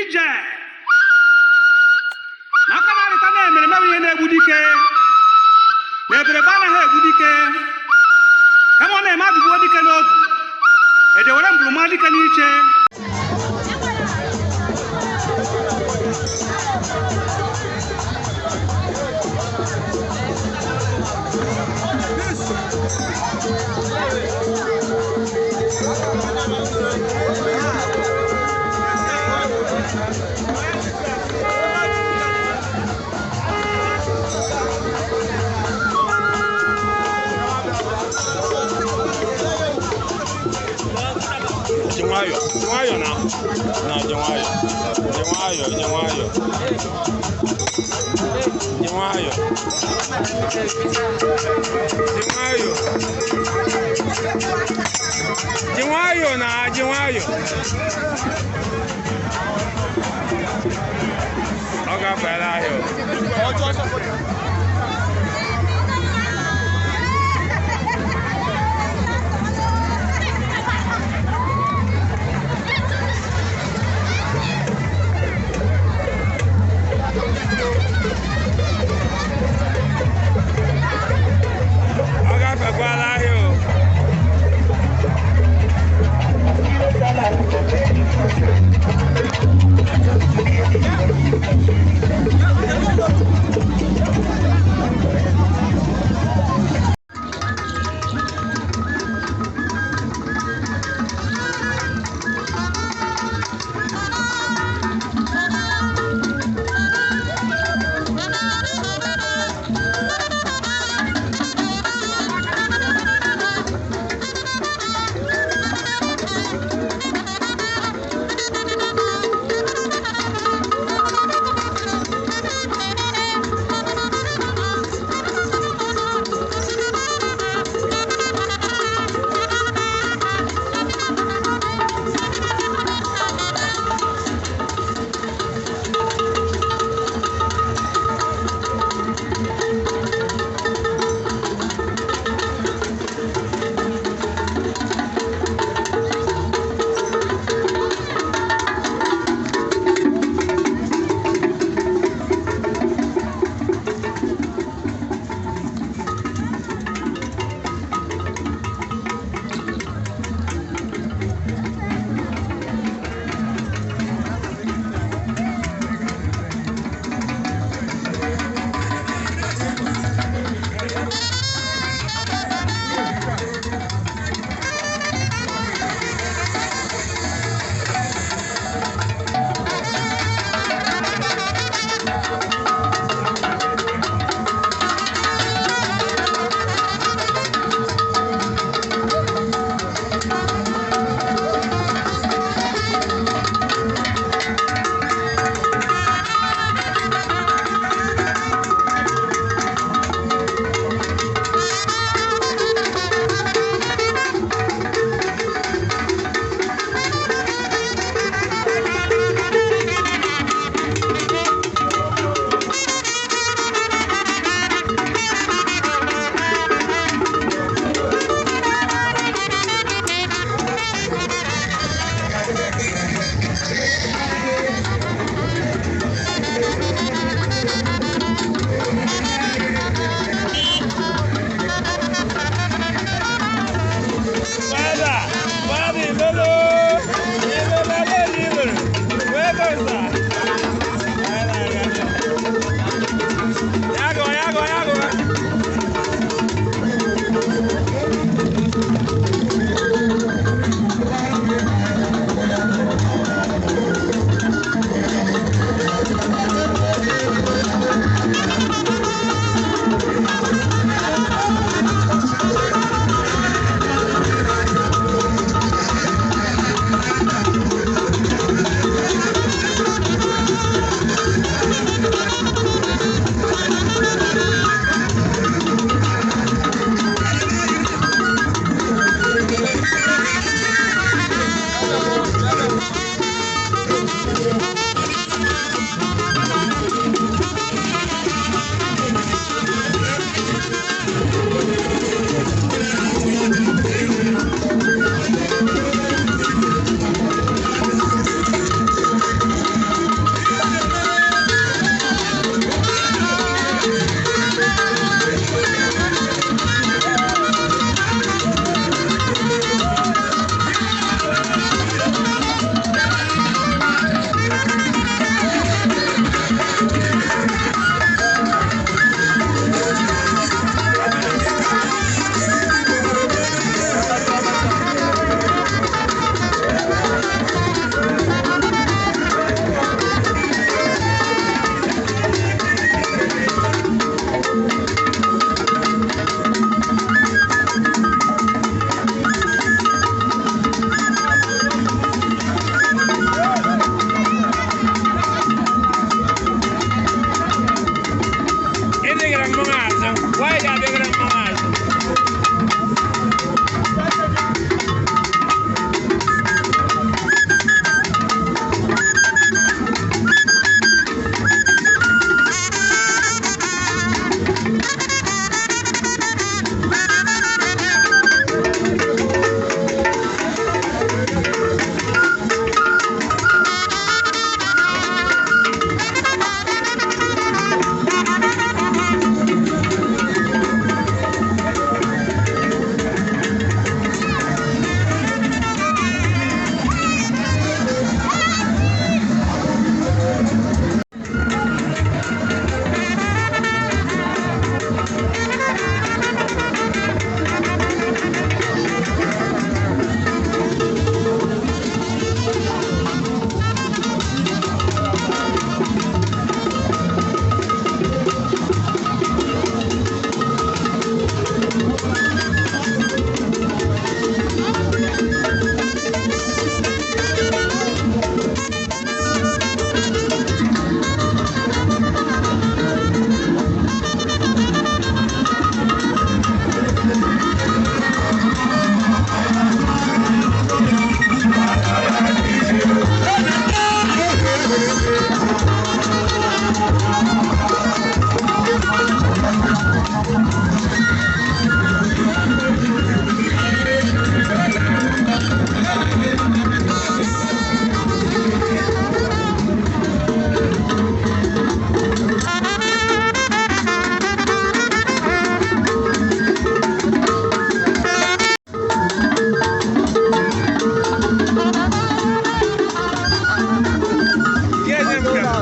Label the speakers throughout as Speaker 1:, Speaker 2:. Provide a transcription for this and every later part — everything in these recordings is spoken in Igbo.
Speaker 1: Ije na aka na-arịta na-emereme bụ ihe na-egbu dike na eberebe anaghị egbu dike, kama ọ na-eme adụgbuo dike n'ogu ejewere mgburuma dike n'iche.
Speaker 2: Ji nwayọ, ji nwayọ na na ji nwayọ, ji nwayọ, ji nwayọ, ji nwayọ, ji nwayọ, ji nwayọ na ji nwayọ. Ọ gafeela ahịa o. Ọ gafekwala ahịa o.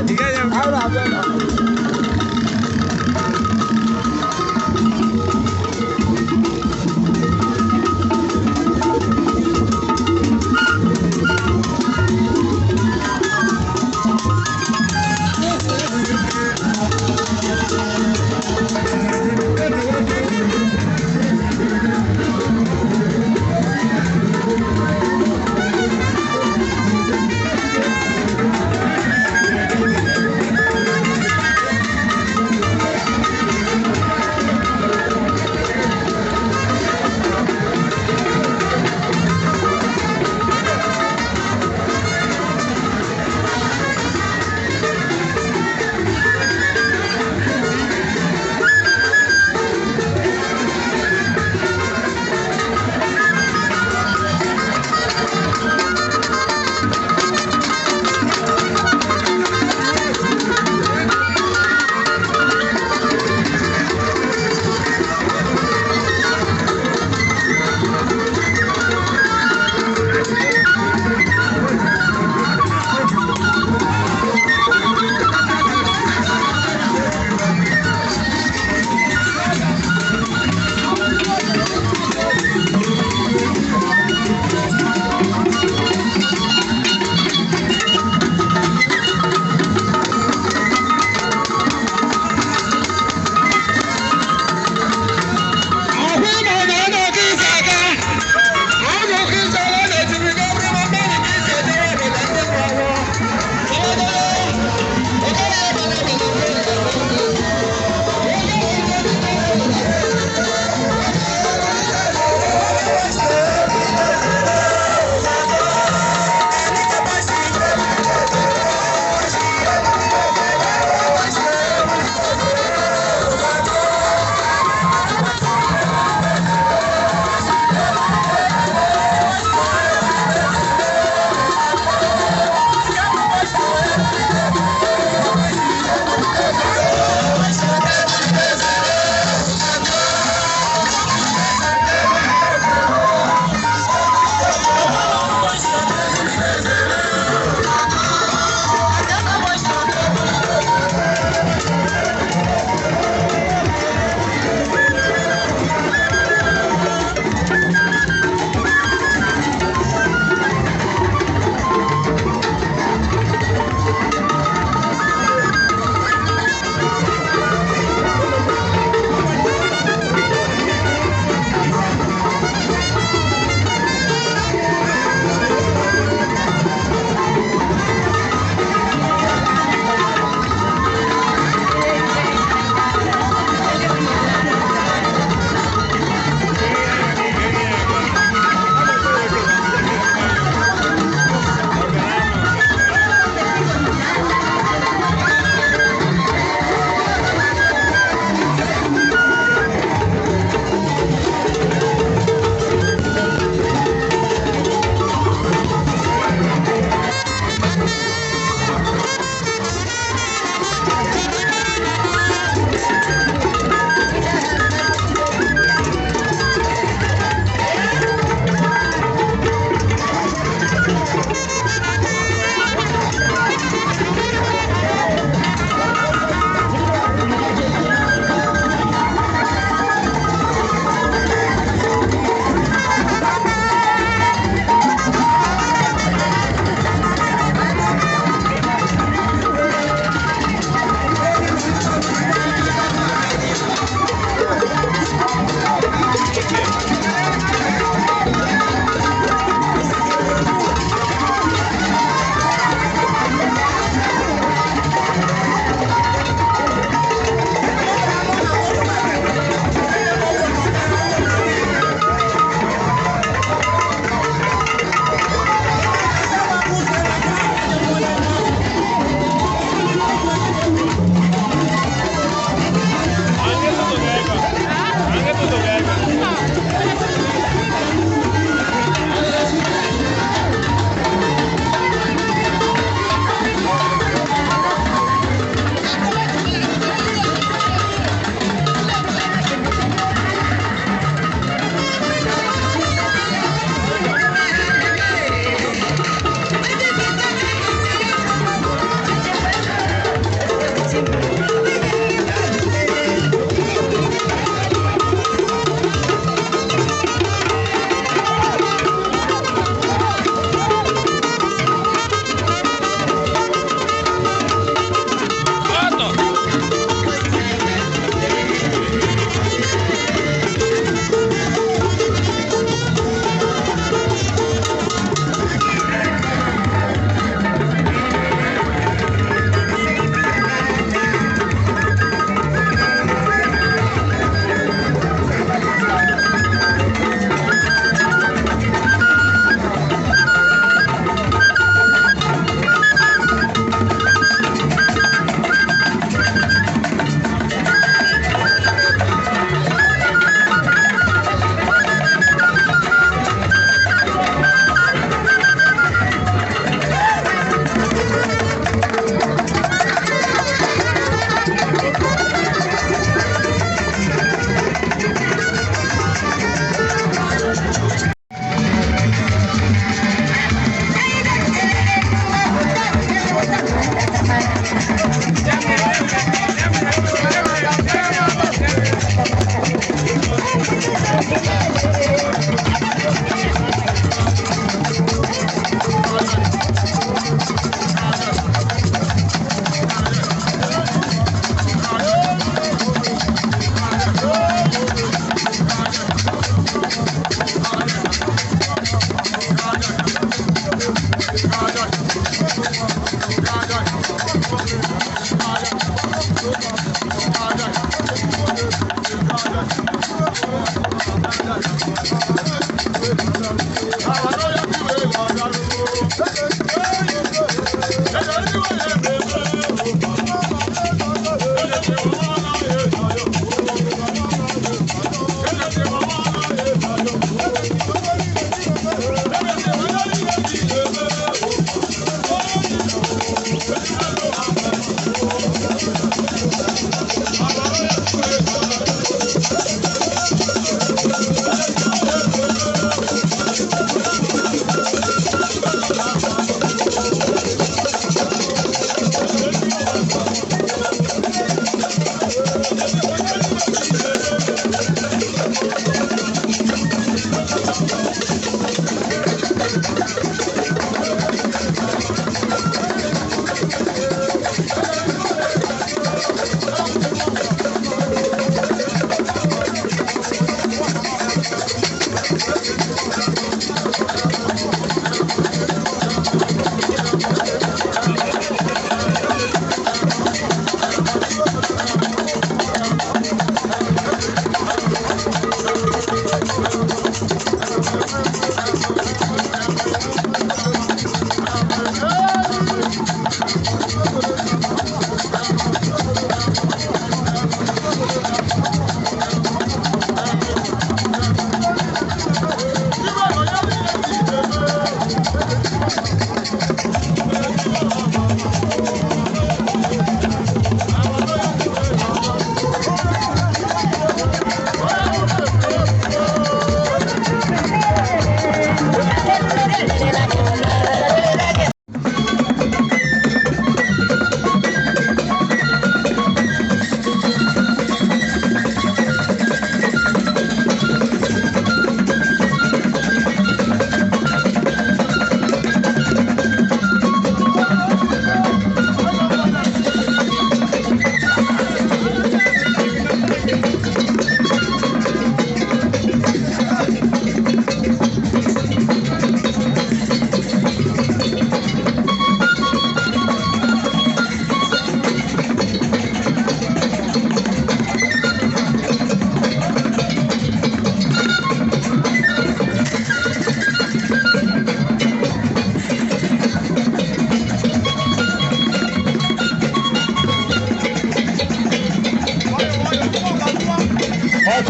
Speaker 2: Ị ga-enye m
Speaker 3: Anyị na-abịa na.
Speaker 2: Ị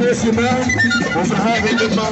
Speaker 3: Ọkụ esi mee ụzọ ha dị mma.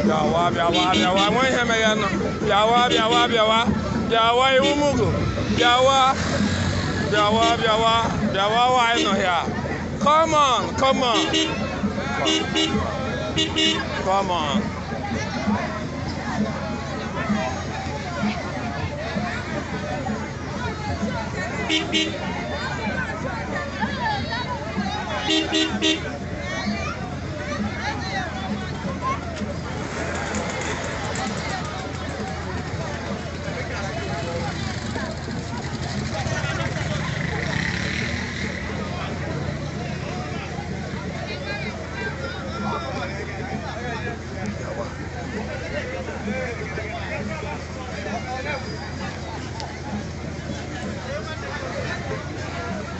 Speaker 2: Bịawa, bịawa, bịawa, nwa ihe mere nọ. Bịawa, bịawa, bịawa. Bịawa iwu mugu. Bịawa. Bịawa, bịawa. Bịawa nwaanyị nọ here. Come on, come on. Come on.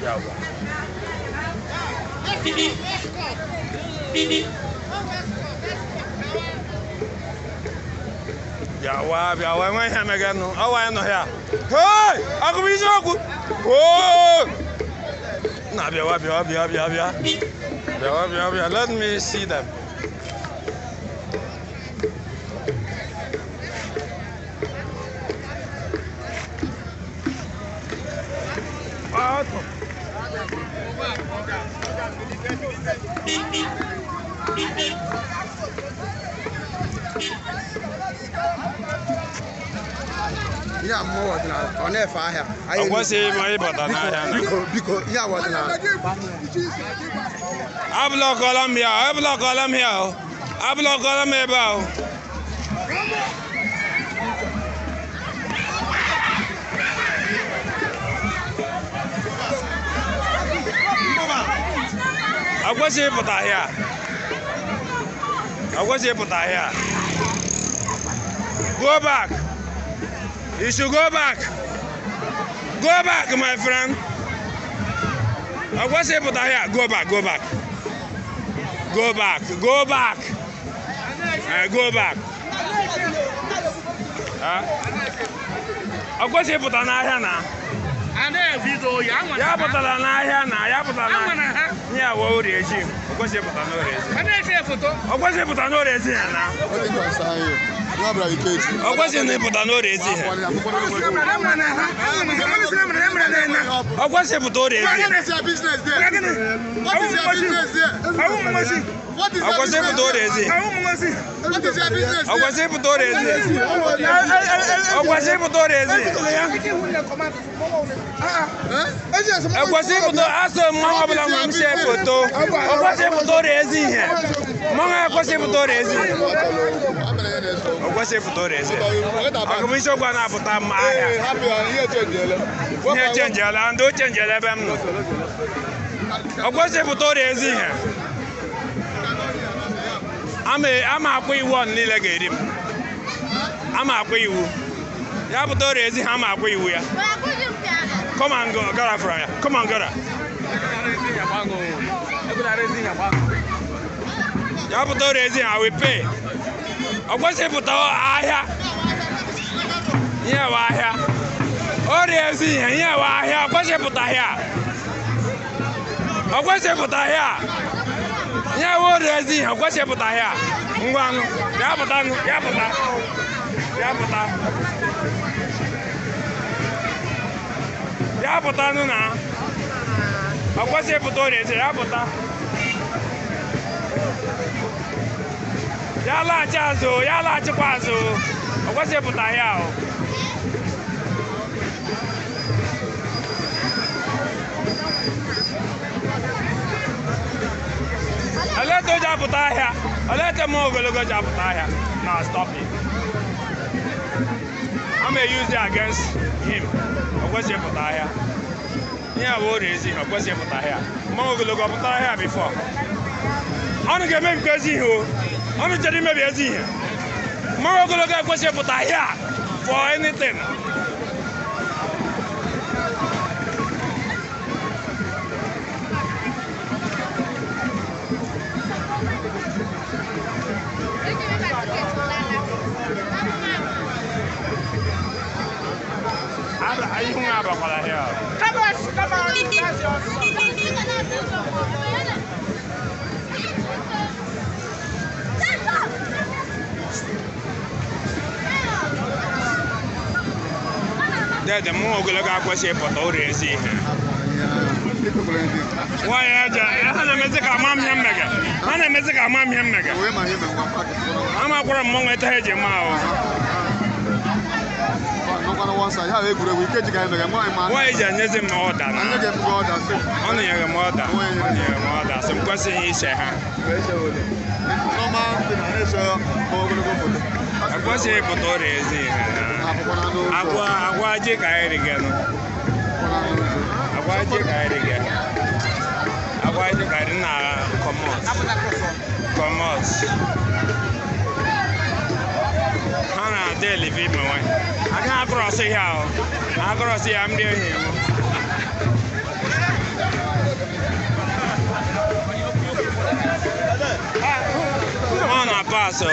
Speaker 2: Bịawa. Bịawa, bịawa, enwe ihe meganụ. Ọ nwaanyị nọ here. Hey! Akụbụ isiokwu. Oh! Na bịawa, bịawa, bịa, bịa, bịa. Bịawa, bịa, bịa. Let me see them. Ọtọ.
Speaker 4: Ihe a mmụọ ọdịnala ọ na-efe ahịa.
Speaker 2: Ọ kwesịghị ịma ịbata n'ahịa na.
Speaker 4: Biko, biko, ihe a wụ ọdịnala.
Speaker 2: Ablọkọla m ya, ablọkọla m ya o. Ablọkọla m ebe a o. Ọ kwesịghị ịpụta ahịa. Ọ kwesịghị ịpụta ahịa. Go back. You should go back. Go back, my friend. Ọ kwesịghị ịpụta ahịa. Go back, go back. Go back, go back. Go back. Ọ kwesịghị ịpụta n'ahịa na. Ya pụtara n'ahịa na, ya pụtara n'ahịa. Nye ya wee orie echi. Ọ kwesịghị ịpụta n'orie ezi. Ọ kwesịghị ịpụta n'orie ezi ya na. Ọ kwesịghị na ịpụta n'orie ezi ya. Ọ kwesịghị ịpụta orie ezi. Ọ kwesịghị ịpụta orie ezi. Ọ kwesịghị ịpụta orie ezi. Ọ kwesịghị ịpụta orie ezi. Ekwesịghị ịpụta asọ mmanwụ ọbụla nwere m see foto. Ọ kwesịghị ịpụta orie ezi ihe. Mmanwụ ekwesịghị ịpụta orie ezi. Ọ kwesịghị ịpụta orie ezi. Akụmụ isiokwu a na-apụta mma ahịa. Ihe chenjiela, ndị o chenjiela ebe m nọ. Ọ kwesịghị ịpụta orie ezi ihe. Ama akwụ iwu ọ niile ga-eri m. Ama akwụ iwu. Ya pụta orie ezi ha, ama akwụ iwu ya. Come and go, gara from here. Come on, gara. Ya pụta orie ezi ha, we pay. Ọ kwesịghị ịpụta ahịa. Ihe wa ahịa. Orie ezi ihe, ihe wa ahịa. Ọ kwesịghị ịpụta ahịa. Ọ kwesịghị ịpụta ahịa. Ihe wa orie ezi ihe, ọ kwesịghị ịpụta ahịa. Ngwa nụ, ya pụta nụ, ya pụta. Ya pụta. Ya pụta nụ na. Ọ kwesịghị ịpụta orie ezi, ya pụta. Ya laghachi azụ, ya laghachikwa azụ. Ọ kwesịghị ịpụta ahịa o. Olee o ji apụta ahịa? Olee etu mma ogologo ji apụta ahịa? Na stop it. I'm gonna use it against him. Ọ kwesịghị ịpụta ahịa. Ihe a bụ orie ezi ihe, ọ kwesịghị ịpụta ahịa. Mma ogologo ọ pụtara ahịa before. Ọnụ ga-emebikwa ezi ihe o. Ọnụ chere imebi ezi ihe. Mma ogologo ekwesịghị ịpụta ahịa for anything. Ihu m abakwala ahịa.
Speaker 1: Come on, that's your son.
Speaker 2: Ede mụ ogologo akwesịghị ịpụta ụrụ ezi ihe. Nwaanyị aja ha na-emezi ka ama m ihe mmega. Ha na-emezi ka ama m ihe mmega. Amakwara m mmọnwụ etu ha eji ma ahụ. Nwaanyị ji enyezi m ọda na. Ọ na-enyere m ọda. Ọ na-enyere m ọda. Sị m kwesịghị ise ha. Ekwesịghị ịpụta ụrụ ezi ihe na. Agwa agwa ji ka anyị riganụ. Agwa ji ka anyị riga. Agwa ji ka anyị na kọmọt. Kọmọt. Ha na-adị elive ime nwanyị. Agaghị akụrọsị ihe ahụ. Akụrọsị ya ndị ohi iwu. Ọ na-apasụ.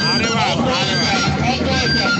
Speaker 2: Arịwa, arịwa.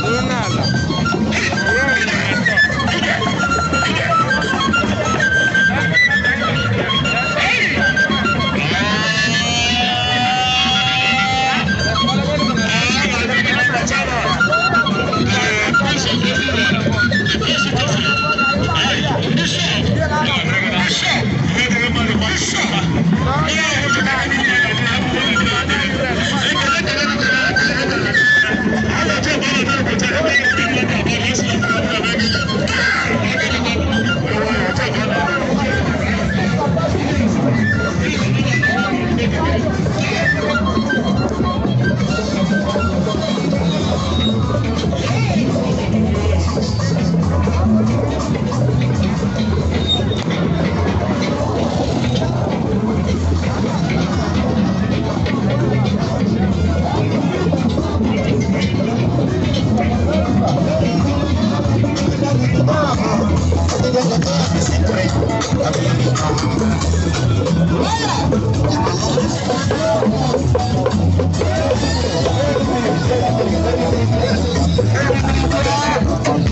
Speaker 2: Duru n'ala. Ruo n'ala.
Speaker 3: Thank you.